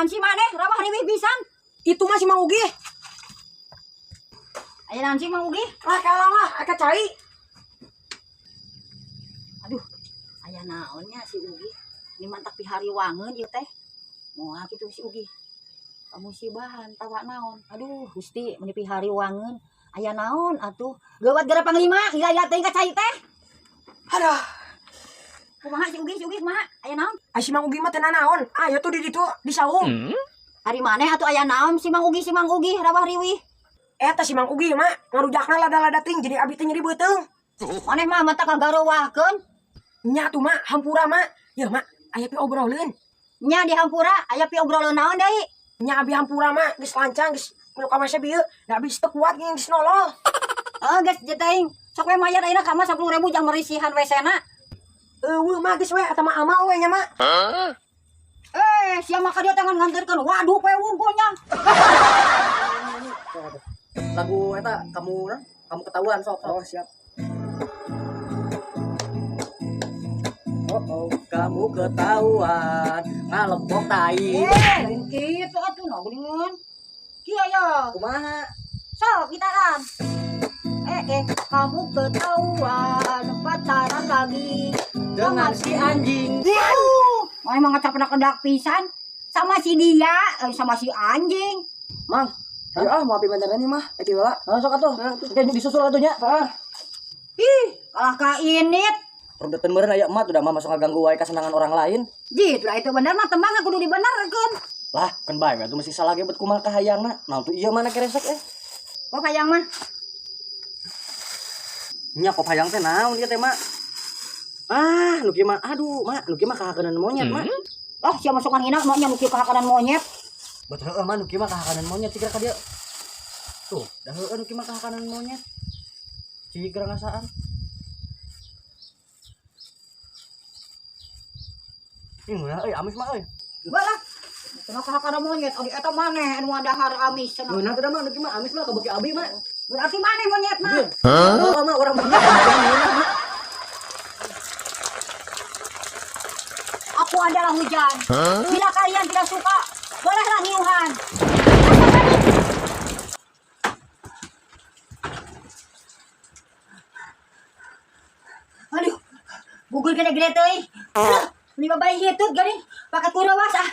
Naon si maneh rawah riwih pisan? Itu mah si Mang Ugi. Aya naon si Mang Ugi? Lah kalah lah, aka cai. Aduh, aya naonnya si Ugi? Ini mantap pihariwangeun ieu teh. Moal kitu si Ugi. Kamusibahan tawa naon? Aduh, Gusti meuni pihariwangeun. Aya naon atuh? Geuwat gara panglima, lila-lila teuing ka cai teh. Aduh, Kumaha si Ugi, si Ugi kumaha? Aya naon? ai si Mang Ugi mah teu nanaon. Aya tuh di ditu di saung. Ari maneh atuh aya naon si Mang Ugi, si Mang Ugi rawah riwih. Eta si Mang Ugi mah ngarujakna lada-lada teuing jadi abi teh nyeri beuteung. Maneh mah mata kagaruwahkeun. Nya tuh mak, hampura mak. Ya mak, aya pi obroleun. Nya di hampura aya pi obroleun naon deui? Nya abi hampura mak, geus lancang geus milu ka WC bieu. Da abi teu kuat geuning geus nolol. Oh, geus teuing. Sok we mayar ayeuna ka mah 10.000 jang merisihan WC-na. Eueuh mah geus we eta mah amal we nya mak. Eh, sia mah ka dieu teh nganterkeun waduk we wungkul nya. Lagu eta kamu kamu ketahuan sok. Oh, siap. Oh, oh, kamu ketahuan ngalempok tai. Eh, lain kitu atuh nah geuningan. Kieu ya. Kumaha? Sok gitaran. Eh, kamu ketahuan pacaran lagi Dengan si anjing. Wah, emang ngacap kedak pisan sama si dia, sama si anjing. Mang, ayo ah mau api beneran nih mah. Eh heula. Heeh, sok atuh. Oke, disusul atuh nya. Heeh. Ih, kalah ka init. Perdetan meureun aya emak udah mah masuk ngaganggu wae kasenangan orang lain. Ji, lah itu bener mah tembang kudu dibenerkeun. Lah, kan bae we atuh mesti salah ge bet kumaha kahayangna. Nah, tuh ieu mana keresek eh. Kok hayang mah? Nya kop hayang teh naon ieu teh mak? Ah, nu kieu mah aduh, mak, nu kieu mah kahakanan monyet, mak. Oh, sia masuk ngahina maunya nu kieu kahakanan monyet. Bet heueuh mah nu kieu mah kahakanan monyet cik ka dieu. Tuh, dah heueuh nu kieu mah kahakanan monyet. Cik ngasaan. Ih, ngeunah euy, amis mah euy. Balah. Cenah kahakanan monyet, ari eta maneh anu dahar amis cenah. Ngeunah teh mah nu kieu mah amis mah kabeuki abi mah. Berarti maneh monyet mah. Hah? Mah urang monyet. Ngeunah mah. Aku adalah hujan. Bila kalian tidak suka, bolehlah ngiuhan. Aduh, gugur gede-gede teuing. Aduh, lima bayi hitut geuning, pakai kurawas ah.